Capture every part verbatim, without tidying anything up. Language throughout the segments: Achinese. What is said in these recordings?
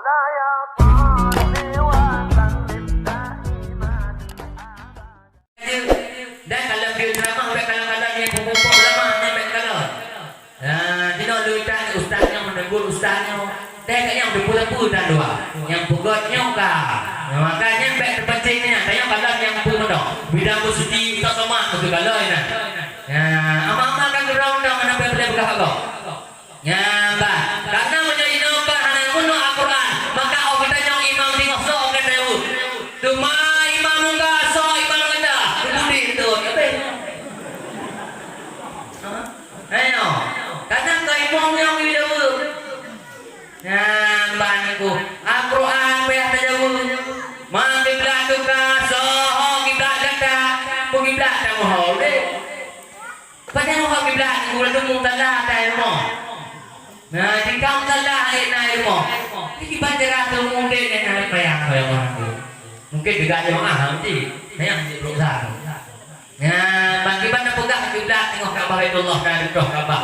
Dan kalau piôh ceramah, bèk kalon-kalon nyang peupuphom ulama, nyan bèk kalon. Nah, jinoe leucah ustaz nyoe, meuneugur ustaz nyoe. Deh, kat nyang teupeue-teupeue dan dua. Nyang peugöt nyoe ka. Nah, maka nyan bèk teupancing nyan. Tanyoe kalon nyang peue meunoe. Bidang beusuci, tak somat, beutôi kalon nyan. Nah, ama-ama kan geurong dah, mana boleh peugah agam. Nyan bah, karena meunyoe jinoe kon hana meunoe Al-Quran, maka 'oh geutanyoe imam singoh soe nyang tayue. Teuma imam muka soe imam gata, teubudi beutôi. Ayo, karena keu imam nyang tayue. Nyan bah nyan ku, Al-Quran payah tayue. Ma kiblat teuka, soe kiblat gata, peukiblat tanyoe ho deh. Padahai ho kiblat, gurèe teumé musala ata rumoh. Nah, di kaum musala ayat na rumoh. Di kiban cara tu mungkin na payah, payah orang tu. Mungkin juga jemaah nanti. Payah nanti berusaha. Nah, bagi banda peugah kiblat tengok Ka'bah Baitullah dan dekat Ka'bah.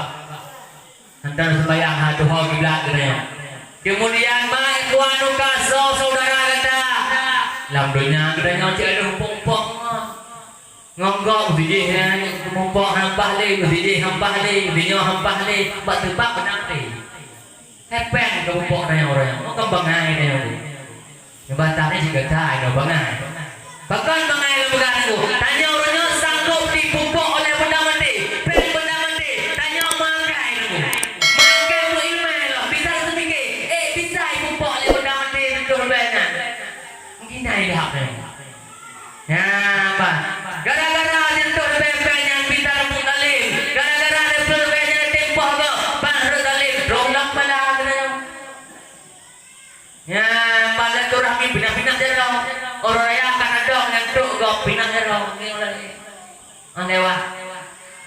Antara sembahyang ha tu ho kiblat katanya. Kemudian ma ikhwanuka, so saudara gata. Lam donya katanya cek ada umpuk-umpuk. Ngon gob sideh, eh, mupok hampah lé, sideh hampah lé, sinyoe hampah lé, bak teubak beunang lé. Hepeng keu mupok nyoe ureueng, mukon bangai nyoe. Nyang bantah nyoe sigoe that nyoe bangai. Pakon bangai lôn peugah nyoe? Tanyoe ureueng nyoe sanggob jipupok oleh benda maté, péng benda maté. Tanyoe meuangkai nyoe. Meuangkai meuiman lom, bisa teupike, eh, bisa jipupok oleh benda maté, beutôi bèk nyan. Mungkin na ilham nyoe. Nyan, bah. Gara-gara jeuet leubeh-leubeh nyan pintar Abu Thalib. Gara-gara leubeh-leubeh nyan timpoh gob, bah Abu Thalib, droe lam bala keunoe. Nyan, bah silaturahmi pinah-pinah jaroe. Uroe raya ka na dong nyang trok gob pinah jaroe. Nyoe lagèe. Nyan lewat.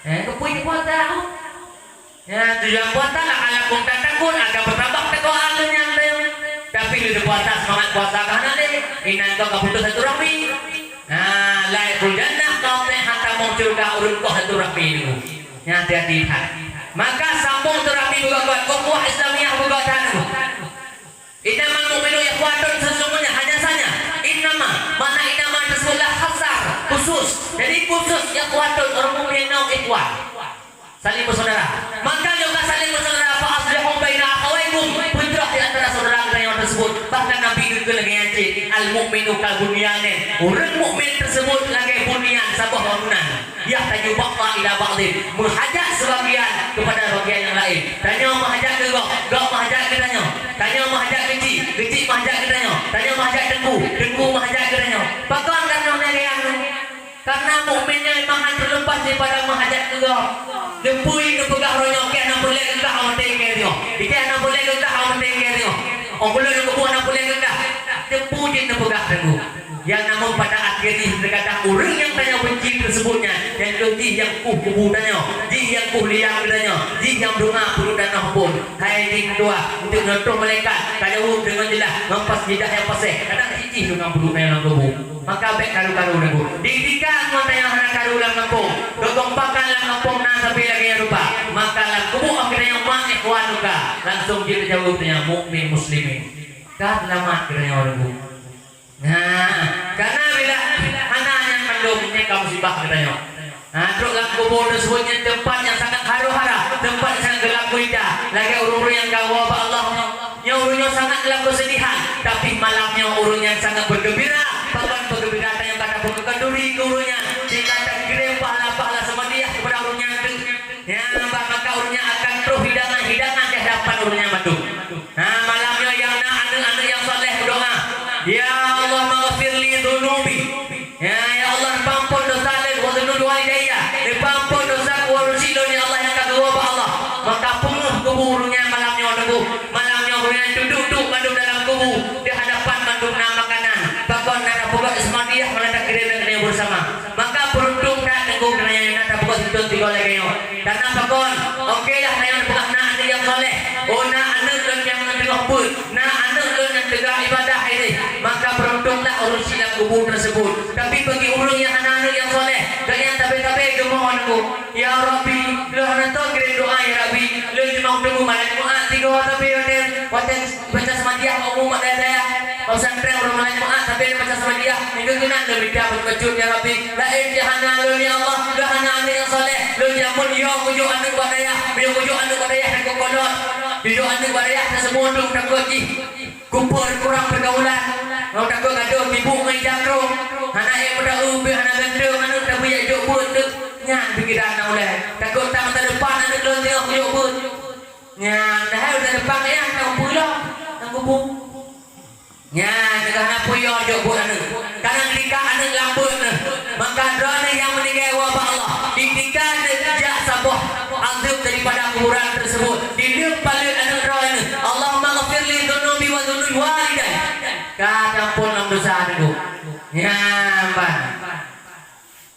Eh, keupeue puasa? Ya, tujuan puasa la'allakum tattaqun, agar bertambah takwa lé nyan lé. Tapi lé puasa, semangat puasa ka hana lé. Inan ka putus silaturahmi. Nah, la yadkhulul jannah qati' hatta mong syurga ureueng koh silaturahmi nyoe. Nyan hati-hati that. Maka sambong silaturahmi beugöt-göt, ukhuwah Islamiyah beugöt that nyoe. Innamal mu'minuna ikhwatun, sesungguhnya, hanya saja. Innama, makna innama tersebutlah hasar, khusus. Jadi khusus ikhwatun, ureueng mukmin nyoe ikhwan. Saling bersaudara. Maka nyoe ka saling bersaudara, fa aslihu baina akhawaikum, peutrok di antara saudara geutanyoe tersebut. Bahkan Nabi geukheun lagèe nyan cit, al mu'minu kal bunyanin. Ureueng mukmin tersebut lagèe bunyan, saboh bangunan. Yahtaju ba'dhuha ila ba'dhin, meuhajat sebagian kepada bagian yang lain. Tanyoe meuhajat keu gob, gob meuhajat keu tanyoe. Tanyoe meuhajat keu cik, keu cik meuhajat keu tanyoe. Tanyoe meuhajat teungku, teungku meuhajat keu tanyoe. Pakon kareuna lagèe nyan? Kareuna mukmin nyan meuhan terlepas daripada meuhajat keu gob. Neupui neupeugah roh nyoe, "Kèe hana peureulèe keu kah, amat teuinggèe nyoe. Ikèe hana peureulèe keu kah, amat teuinggèe nyoe. Ôn keuleuen keu buet hana peureulèe keu kah." Teupui jeuet neupeugah teungku. Nyang namun pada akhirnya terkadang ureueng nyang tanyoe benci tersebut nyan, nyan keuh jih nyang kueh kubu tanyoe, jih nyang kueh liang tanyoe, jih nyang beudonga peuduek tanoh phon. Hai jih keudua, untuk nyoe troh malaikat, ka jaweueb deungon jeulaih, ngon pas lidah nyang paséh, kadang jih deungon peuduek tanyoe lam kubu. Maka bèk karu-karu lagoe. Di tika ngon tanyoe hana karu lam gampông, keukompakan lam gampông na sabe lagèe nyan rupa. Maka lam kubu geutanyoe ma ikhwanuka, langsung jeuet jaweueb tanyoe mukmin muslimin. Ka seulamat geutanyoe lagoe. Nah, karena bila hana nyan mandum nyan ka musibah geutanyoe. Nah, trok lam kubu tersebut nyan teumpat nyang sangat haru-hara, teumpat nyang sangat gelap gulita. Lagèe ureueng-ureueng nyang ka woe bak Allah nyoe, nyoe ureueng nyoe sangat dalam kesedihan, tapi malam nyoe ureueng nyan sangat bergembira. Pakon bergembira? Tanyoe ka tapeukeukanduri keu ureueng nyan, sehingga takirém pahala-pahala seumadiah kepada ureueng nyan teuk. Nyan bah maka ureueng nyan akan troh hidangan-hidangan di hadapan ureueng nyan mandum. Nah, malam nyoe nyang na aneuk-aneuk nyang saleh meudoa, "Ya Allah, maghfir li dzunubi." Ya, ya Allah, neupeuampon dosa lôn, "Wa dzunubi walidayya." Neupeuampon dosa keuluwarga lôn, ya Allah, nyang ka geuwoe bak Allah. Maka peungeuh kubu ureueng nyan malam nyoe teungku. Malam nyoe ureueng nyan duek-duek mandum dalam kubu, di hadapan mandum na makanan. Pakon na tapeugot seumadiah, malah takirém keu geutanyoe bersama. Maka beuruntung that teungku geutanyoe na tapeugot sinteuk tiga lagèe nyoe. Karena pakon, oke lah, tanyoe peugah na aneuk nyang saleh, oh, na aneuk lôn nyang teungoh beuet, na aneuk lôn nyang teuga ibadah ini, maka beuruntunglah ureueng syiek lam kubu tersebut. Tapi bagi ureueng nyang hana aneuk nyang saleh, gobnyan sabe-sabe geumoe nunggu, "Ya Rabbi, lôn hana toe kirém doa, ya Rabbi, lôn cuma teumé malam Jumat tiga sabe watèe, watèe baca seumadiah." Umat dayah-dayah, pesantren, rumah Jumat, tapi ada macam sama dia. Minggu keunan lôn mita beukeucut, ya Rabbi. Laén jih hana lôn, ya Allah, lôn hana aneuk nyang saleh. Lôn jameun yo kujok aneuk bak dayah, yo kujok aneuk bak dayah takot kolot. Jujok aneuk bak dayah taseumu dum takot jih. Kupeue kurang peugaulan. Ngon takot gadoh tibu ngon ija krueng. Hana ék meudaú beuh hana ganteng aneuk tabu jak jok beuet teuk. Nyan pikiran na ulèe. Takot tang masa depan aneuk lôn teungoh kujok beuet. Nyan, dah hai udah depan ayah, nak kupeue lom, nak kubu. Nyan, dah hana peue yo jok buet aneuk. Kadang ketika aneuk lambeuet neh, maka droeneuh nyang meuninggai woe bak Allah. Ketika neujak saboh azab daripada kuburan tersebut, dileueng paleuet aneuk droeneuh, "Allahumma ghfir li dzunubi wa dzunubi walidayya." Ka teuampôn lom dosa aneuk. Nyan ban.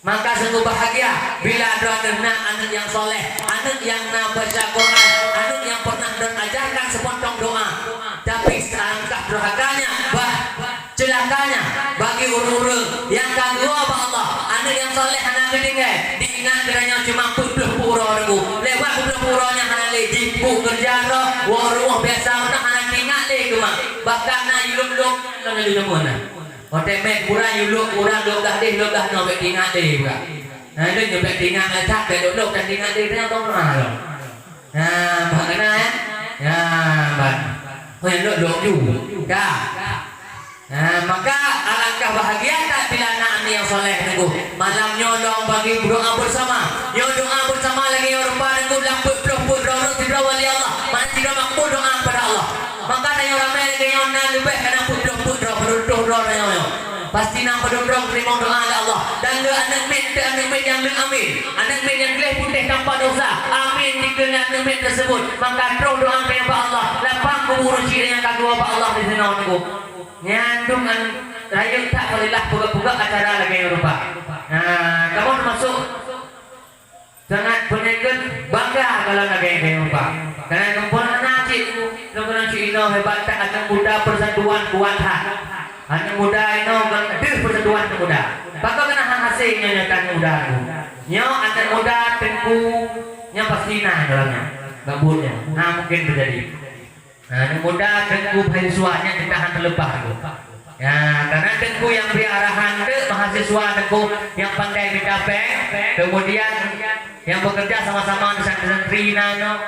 Maka sungguh bahagia bila droeneuh na aneuk nyang saleh, aneuk nyang na baca Quran, aneuk nyang pernah droen ajarkan seupontong doa. Tapi alangkah durhakanya, bah, celakanya bagi ureueng-ureueng nyang ka geuwoe bak Allah, aneuk nyang saleh hana geutinggai, diingat geutanyoe cuma peuet ploh peuet uroe teungku. Lewat peuet ploh peuet uroe nyan hana lé, jipeukeureuja droe, woe rumoh biasa meunan hana teuingat lé keu mak. Bahkan na yulok-lok ngon lé deungon na. Watèe mè kuburan yue lok kuburan lhok gaih deh, lhok gaih nyoe bèk teuingat deh, bukan? Nah, lhok nyoe bèk teuingat, lhok bèk lok-lok dan teuingat deh, teuingat tong na lom. Nah, bak na, ya? Ya, ban. Oh, nyang lok-lok ju. Ka. Nah, maka alangkah bahagia that bila na aneuk nyang saleh teungku. Malam nyoe lom bagi doa bersama. Nyoe doa bersama lagèe nyoe rupa teungku, lam peuet ploh peuet droe sidroe wali Allah. Mana sidroe makbul doa kepada Allah. Maka tanyoe ramè lagèe nyoe na leubeh kadang peuet ploh peuet droe, padum droe tanyoe nyoe. Pasti na padum droe teurimong doa lé Allah. Dan lé aneuk miet, teuh aneuk miet nyang leueng amin. Aneuk miet nyang gleh putéh tanpa dosa. Amin dikeue lé aneuk miet tersebut. Maka troh doa tanyoe bak Allah. Lapang kubu ureueng syik nyang ka geuwoe bak Allah di sinoe teungku. Nyan dum an rayeuk that marilah peugah-peugah acara lagèe nyoe rupa. Nah, kamoe teumasuk sangat peunyakét bangga kalau lagèe nyoe rupa. Karena geumpol aneuk cit, lôn keunong cit inoe hebat that aneuk muda persatuan kuat that. Aneuk muda inoe kan deuh persatuan aneuk muda. Pakon keunan hana hasé nyoe, nyoe aneuk muda tu. Nyoe aneuk muda teungku, nyoe pasti na dalam nyoe. Bak buet nyoe. Na mungkin terjadi. Nah, aneuk muda teungku mahasiswa nyan teuka han teuleupah teungku. Ya, karena teungku nyang bri arahan teuk mahasiswa teungku nyang pandai mita péng, kemudian nyang bekerja sama-sama dengan santri-santri na nyoe.